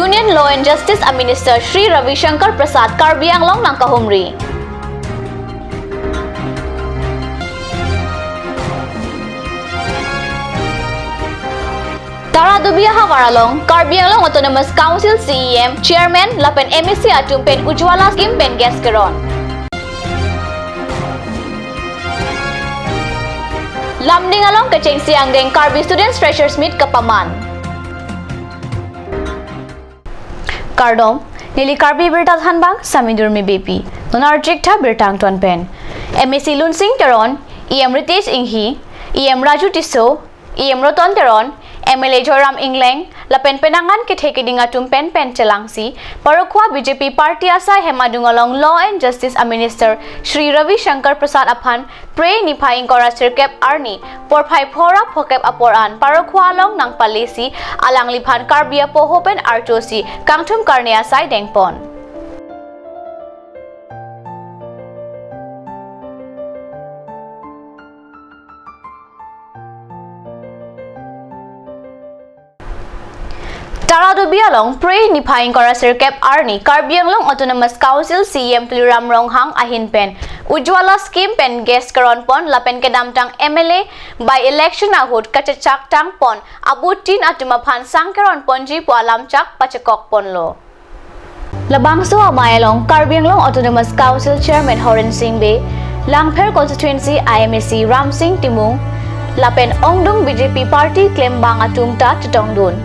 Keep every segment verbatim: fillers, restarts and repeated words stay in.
Union Law and Justice a Minister Shri Ravi Shankar Prasad Karbi Anglong nangkahumri. Taradubi ahavar along Karbi Anglong Autonomous Council C E M, Chairman lapen M A C atum pen Ujjwala Scheme pen gas keron. Lumding along kechengsi angdeng Karbi Students Freshers Meet kapaman. Kardom, neli Karbi Birta thanbang Sami Durmi Beypi. Non archik tha birta angton pen. M A C Lunsing Teron, E M Ritesh Enghi, E M Raju Tisso, E M Roton Teron, M L A Joyram Engleng, lapen penang an kethe keding atum pen pen chelangsi, Parokhowa B J P party asai hem adung along Law and Justice a Minister Shri Ravi Shankar Prasad aphan Phre niphai ingkoi ra sirkep arni porphai pho ra phokep apor an Parokhowa along nangpalesi alangliphan Karbi apoho pen arjosi kangthum karne asai dengpon. Taradubi along Phre niphai ingkoi ra sirkep arni Karbi Anglong Autonomous Council C E M Tuliram Ronghang ahin pen Ujjwala Scheme pen gas keronpon lapen kedamtang M L A by election ahut kachechak tangpon abut tin atum aphan sang keronponji pu alamchak pachekokponlo. Labangso amei along Karbi Anglong Autonomous Council Chairman Horen Sing Bey, Langpher Constituency a M A C Ramsing Timung, lapen ongdung B J P party klembang atum ta chetongdun.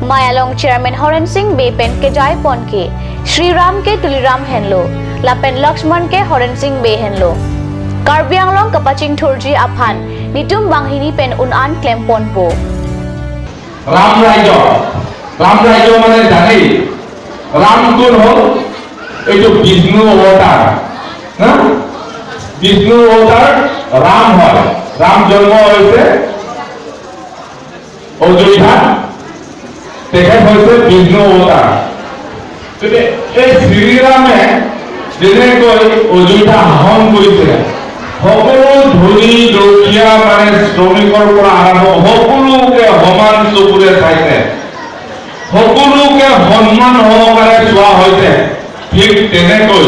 Mei along Chairman Horen Sing Bey pen kejaiponke Shriram ke Tuliram henlo, lapen Lakshman ke Horen Sing Bey henlo. Karbi Anglong kapachingthurji aphan netum banghini pen un-an klemponpo. Ram ৰাজ্য, ৰাম ৰাজ্য মানে জানেই, ৰাম কোন হ'ল? এইটো বিষ্ণু অৱতাৰ, হা? বিষ্ণু অৱতাৰ ৰাম হয়। ৰাম জন্ম হৈছে অযোধ্যাত, তেখেত হৈছে বিষ্ণু অৱতাৰ। গতিকে এই শ্ৰীৰামে যেনেকৈ অযোধ্যা শাসন কৰিছে, সকলো ধনী দুখীয়া মানে শ্ৰমিকৰ পৰা আৰম্ভ সকলোকে সমান চকুৰে চাইছে, সকলোকে সন্মান সহকাৰে চোৱা হৈছে। ঠিক তেনেকৈ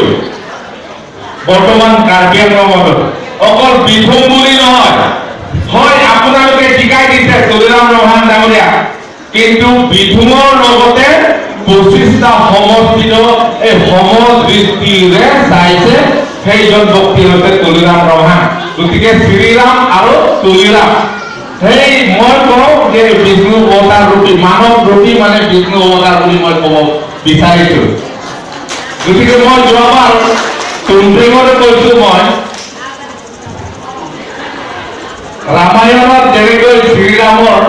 বৰ্তমান কাৰ্বি আংলঙত অকল বিথুং বুলি নহয়, হয়, আপোনালোকে টিকাই দিছে তুলিৰাম ৰংহাং ডাঙৰীয়া, কিন্তু বিথুঙৰ লগতে পঁচিশটা সমষ্টিত এই সমদৃষ্টিৰে চাইছে সেইজন ব্যক্তি হৈছে তুলিৰাম ৰংহাং। গতিকে শ্ৰীৰাম আৰু তুলিৰাম, সেই মই কওঁ যে বিষ্ণু অৱতাৰ ৰূপী, মানৱ ৰূপী মানে বিষ্ণু অৱতাৰ বুলি মই ক'ব বিচাৰিছো। গতিকে মই যোৱাবাৰ তুমট্ৰিঙতে কৈছো মই, ৰামায়ণত যেনেকৈ শ্ৰীৰামৰ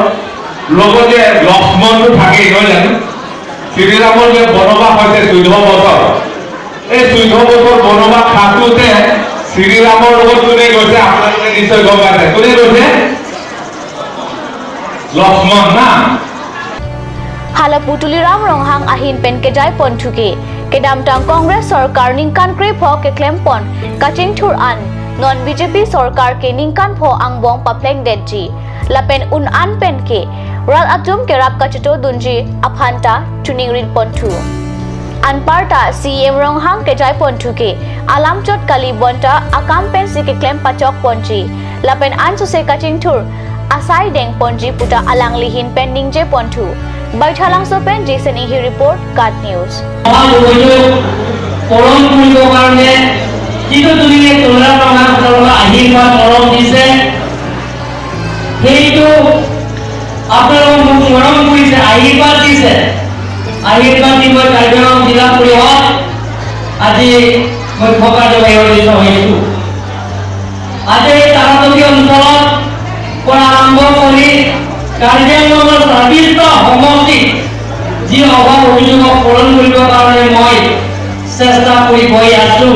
লগতে লক্ষ্মণটো থাকেই, নহয় জানো? শ্ৰীৰামৰ যে বনবাস হৈছে চৈধ্য বছৰ, এই চৈধ্য বছৰ বনবাস থাকোঁতে শ্ৰীৰামৰ লগত কোনে গৈছে, আপোনালোকে নিশ্চয় গম পাইছে। কোনে গৈছে? লক্ষ্মণ না? Hala pu Tuliram Ronghang ahin pen kejaiponthuke, kedamtang Congress sorkar ningkan krepho keklempon kachingthur an, non B J P sorkar ke ningkan pho angbong paplengdetji, lapen un-an penke rat atum kerap kachetodunji aphanta choningriponthu. Anparta C E M Ronghang kejaiponthuke alam chot kali bonta akam pensi keklem pachokponji, lapen ansose kachingthur asai dengponji puta alangli ahin pen ningjeponthu. Baithalangso pen Jason Enghi report, KAT News. মহান অভিযোগ পূৰণ কৰিবৰ কাৰণে যিটো তুমি এই তুলিৰাম ৰংহাং আপোনালোকক আশীৰ্বাদ মৰম দিছে, সেইটো আপোনালোকক মোক মৰম কৰিছে, আশীৰ্বাদ দিছে। আশীৰ্বাদ দি মই কাৰ্বি আংলং জিলা পৰিষদ আজি মুখ্য কাৰ্যবাহী সদস্য হৈছো। আজি এই তাৰাটপি অঞ্চলৰ পৰা আৰম্ভ কৰি কাৰ্বি আংলঙৰ ছাব্বিশটা সমষ্টিত যি অভাৱ অভিযোগক পূৰণ কৰিবৰ কাৰণে মই চেষ্টা কৰি গৈ আছো,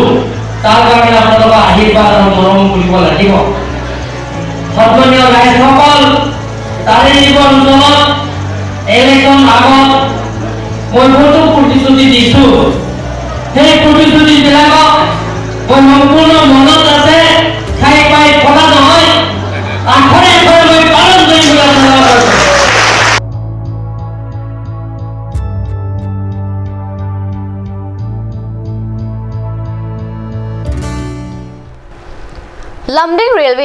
তাৰ কাৰণে আপোনালোকৰ আশীৰ্বাদ আৰু মৰম কৰিব লাগিব। সন্মানীয় ৰাইজসকল, তাৰে এই অঞ্চলত ইলেকশ্যন আগত মই বহুতো প্ৰতিশ্ৰুতি দিছো। সেই প্ৰতিশ্ৰুতিবিলাকক মই সম্পূৰ্ণ মনত আছে, খাই পাই ফলা নহয়, আখৰে আখৰে মই পালন কৰিম বুলি আপোনালোকক কৈছো।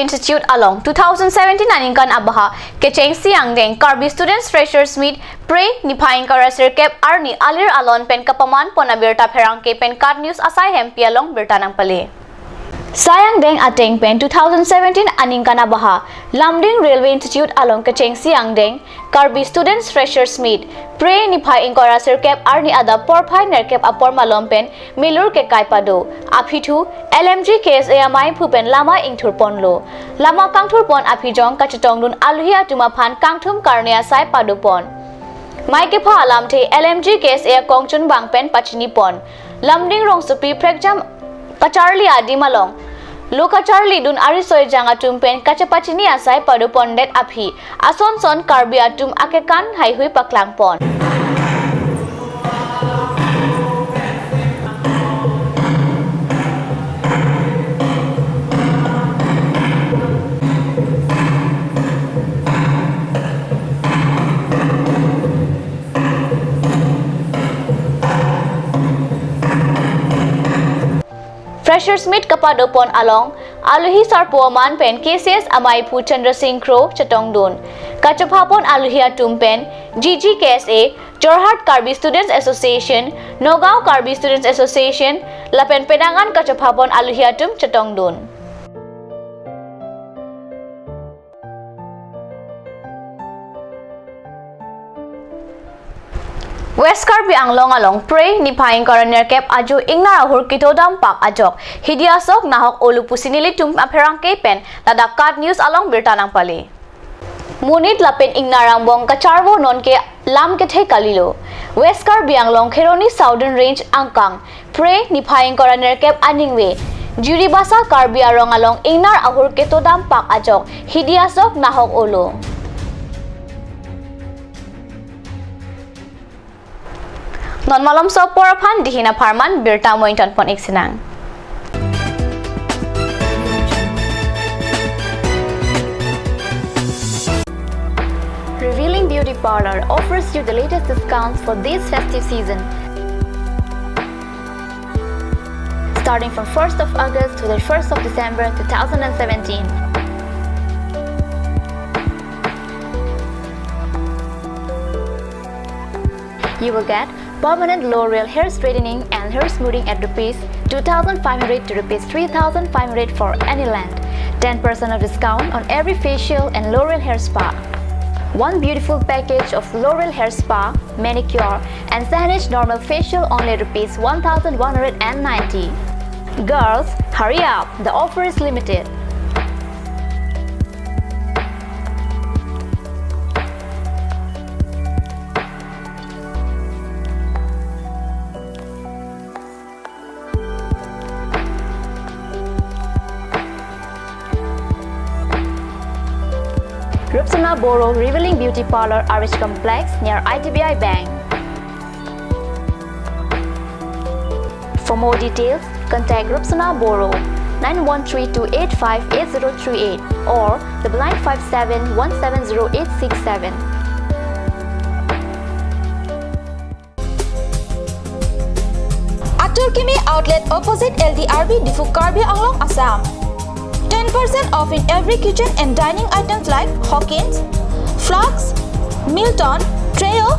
Institute along two thousand seventeen aningkan abaha kechengsi angdeng Karbi Students Freshers Meet Pre niphai ingkoi ra sirkep arni alir alon pen kapaman pon abirta pherangke pen KAT News asai hempi along birta nangpale. Sai angdeng ateng pen two thousand seventeen aningkan abaha Lumding Railway Institute along kechengsi angdeng Karbi Students Freshers Meet Pre niphai ingkoi ra sirkep arni adap porphai nerkep apor malom pen milur kekai pado. Aphi thu L M G K S A amei aphu pen lama ingthur ponlo. Lama kangthur pon aphi jong kachetongdun aluhi atum aphan kangthum karne asai pado pon. Mei kepha alamthe L M G K S A akongchunbang pen pachini pon. Lumding rongsopi prekjam kacharli adim along lo kacharlidun ariso ejang atum pen kachepachini asai pado pondet aphi ason son Karbi atum akekan haihui paklang pon. Freshers Meet kapado pon along aluhi sarpo aman pen K C S amei aphu Chandra Singh Kro chetongdun. Kachepha pon aluhi atum pen G G K S A, Jorhat Karbi Students Association, Nagaon Karbi Students Association lapen penang an kachepha pon aluhi atum chetongdun. West Karbi Anglong along Pre niphai ingkoi ra nerkep ajo ingnar ahur keto dampak ajok hidi asok nahok olo pusi nelitum apherangke pen ladak KAT News along birta nangpale. Monit lapen ingnar angbong kacharvo nonke lam kethe kalilo. West Karbi Anglong Kheroni Southern Range angkang Pre niphai ingkoi ra nerkep aningve Jiribasa Karbi arong along ingnar ahur keto dampak ajok hidi asok nahok olo. Non malomso apor aphan dihin apharman birta mo ington pon ik sinang. Revealing Beauty Parlor offers you the latest discounts for this festive season. Starting from first of August to the first of December two thousand seventeen. You will get permanent L'Oreal hair straightening and hair smoothing at rupees two thousand five hundred to rupees three thousand five hundred for any length. Ten percent of discount on every facial and L'Oreal hair spa. One beautiful package of L'Oreal hair spa, manicure, and Sahnij normal facial only rupees one thousand one hundred and ninety. Girls, hurry up! The offer is limited. Rupsona Boro Revealing Beauty Parlor, R H Complex, near I D B I Bank. For more details, contact Rupsona Boro, nine one three two eight five eight zero three eight or double nine five seven one seven zero eight six seven. Atur Kimi Outlet, opposite L D R B, Diphu, Karbi Anglong, Assam. Ten percent off in every kitchen and dining items like Hawkins, Flask, Milton, Trio,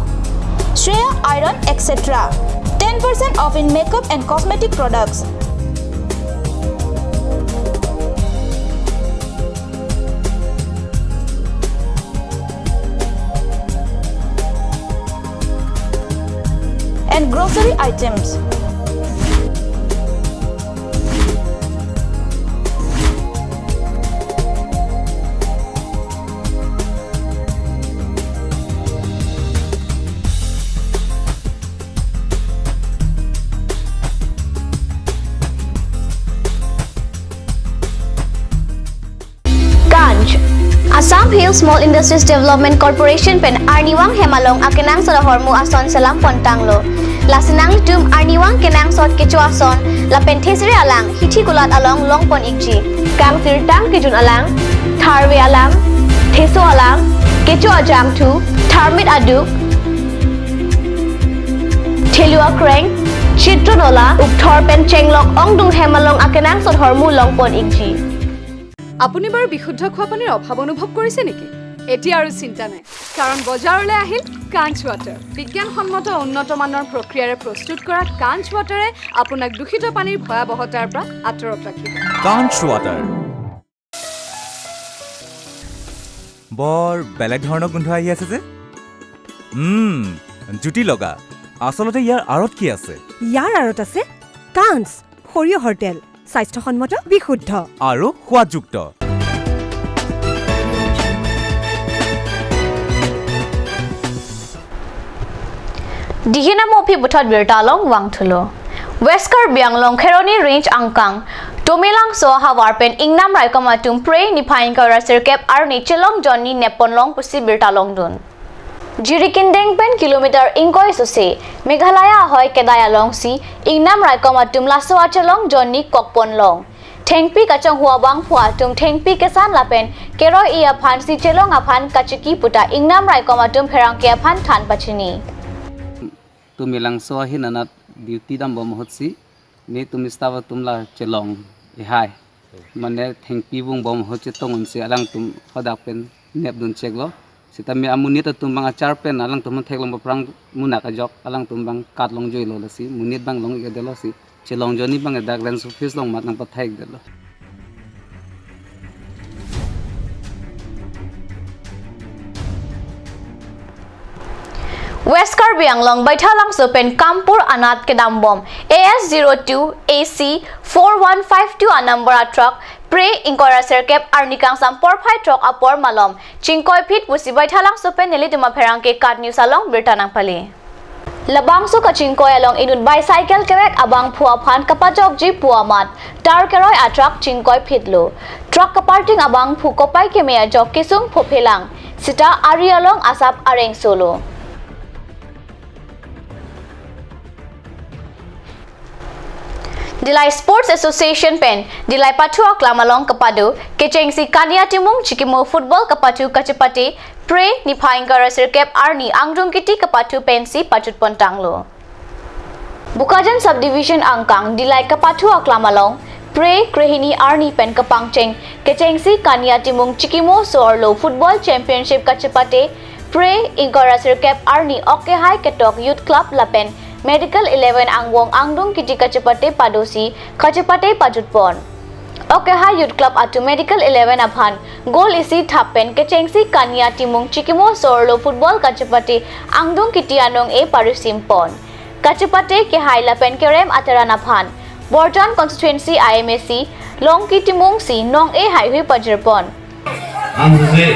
Shreya Iron, et cetera. Ten percent off in makeup and cosmetic products. And grocery items. Kanch. Assam Hill Small Industries Development Corporation pen arnivang hem along akenangsot ahormu ason selam pontanglo. Lasi nanglitum arnivang kenangsot kecho ason lapen thesere alang hithi kulat along longpon ikji. Kangsirtang kejun alang, tharve alang, theso alang, kecho ajangthu, tharmit aduk, thelu akreng, chitron ola, ukthor pen chenglok ongdung hem along akenangsot ahormu longpon ikji. আপুনি বাৰু বিশুদ্ধ খোৱা পানীৰ অভাৱ অনুভৱ কৰিছে নেকি? এতিয়া আৰু চিন্তা নাই, কাৰণ বজাৰলৈ আহিল কাঞ্চ ৱাটাৰ। বিজ্ঞানসন্মত উন্নত মানৰ প্ৰক্ৰিয়াৰে প্ৰস্তুত কৰা কাঞ্চ ৱাটাৰে আপোনাক দূষিত পানীৰ ভয়াৱহতাৰ পৰা আঁতৰত ৰাখিব। কাঞ্চ ৱাটাৰ। বৰ বেলেগ ধৰণৰ গোন্ধ আহি আছে যে। উম, জুতি লগা। আচলতে ইয়াৰ আঁৰত কি আছে? ইয়াৰ আঁৰত আছে কাঞ্চ সৰিয়হৰ তেল, স্বাস্থ্যসন্মত, বিশুদ্ধ। আৰু সোৱাদযুক্ত। Dihina Mophi puthot birta along vangthulo. West Karbi Anglong Kheroni Range angkang Tomelangso ahavar pen ingnam raikom atum Phre niphai ingkoi ra sirkep arni chelong jonni neppon long pusi birta longdun. Jirikindeng pen kilometer ingkoi sose Meghalaya ahoi kedai alongsi ingnam raikom atum laso achelong jonni kokpon long. Thengpi kachonghu abangphu atum thengpi kesan lapen keroi-i aphansi chelong aphan kachiki puta ingnam raikom atum pherangke aphan than pachini. Tomelangso ahin anat duty dambom ahutsi, netum staff atum la chelong ehai. Mane thengpi vungbom ahut chetong unsi alangtum hadak pen nepdun cheklo. Sitame amonit atum abang achar pen alangtum aphan theklong aphrang munak ajok alangtum abang kat longjoilo, lasi monit abang long-ikdetlo, si chelong jonni abang dak range office along mat nangpathai-ikdetlo. West Karbi Anglong Baithalangso pen Kampur anat kedambom A S zero two A C four one five two anumber atruck Phre ingkoi ra sirkep arni kangsam porphai throk apor malom chingkoiphit pusi Baithalangso pen nelitum apherangke KAT News along birta nangpali. Labangso kachingkoi along inut bicycle kerek abangphu aphan kapajokji pu amat tar keroi atruck chingkoiphitlo. Truck kaparting abangphu kopai keme ajok kesung phophelang, sita ari along asap arengsolo. Dillai Sports Association pen Dillai Pathu aklam along kapado kechengsi Kania Timung Chikimo football kapathu kachepate Phre niphai ingkoi ra sirkep arni angdung kiti kapathu pensi pachutpon tanglo. Bokajan Subdivision angkang Dillai kapathu aklam along Phre krehini arni pen kapangcheng kechengsi Kania Timung Chikimo so-arlo football championship kachepate Phre ingkoi ra sirkep arni ok kehai ketok Youth Club lapen Medical Eleven angvong angdung kiti kachepate padosi kachepate pachutpon. Ok kehai Youth Club atum Medical Eleven aphan goal isi thap pen kechengsi Kania Timung Chikimo so-arlo football kachepate angdung kiti anong-e parisimpon. Kachepate kehai lapen kerem ateran aphan Borjan constituency I M A C Longki Timungsi nong-e haihui pajirpon. Ansi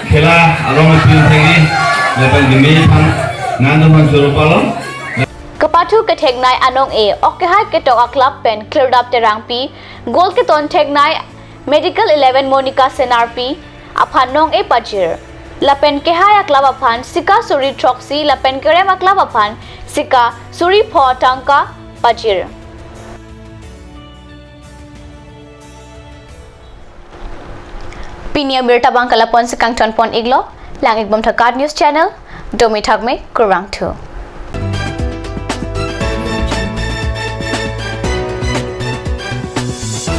khela along apin thegi lapen dimi phan nang do phan suru palon. Kapathu ketheknei anong-e ok kehai ketok a-club pen Klirdap Terangpi, goal keton theknei Medical Eleven Monica Senarpi aphan nong-e pajir. Lapen kehai a-club aphan sika suri throksi lapen kerem a-club aphan sika suri pho tangka pajir. Pini abirta abang ke lapu-ansi kangtonpon-iklo, lang-ikbom tha KAT News Channel, domi thakme, kurvangthu.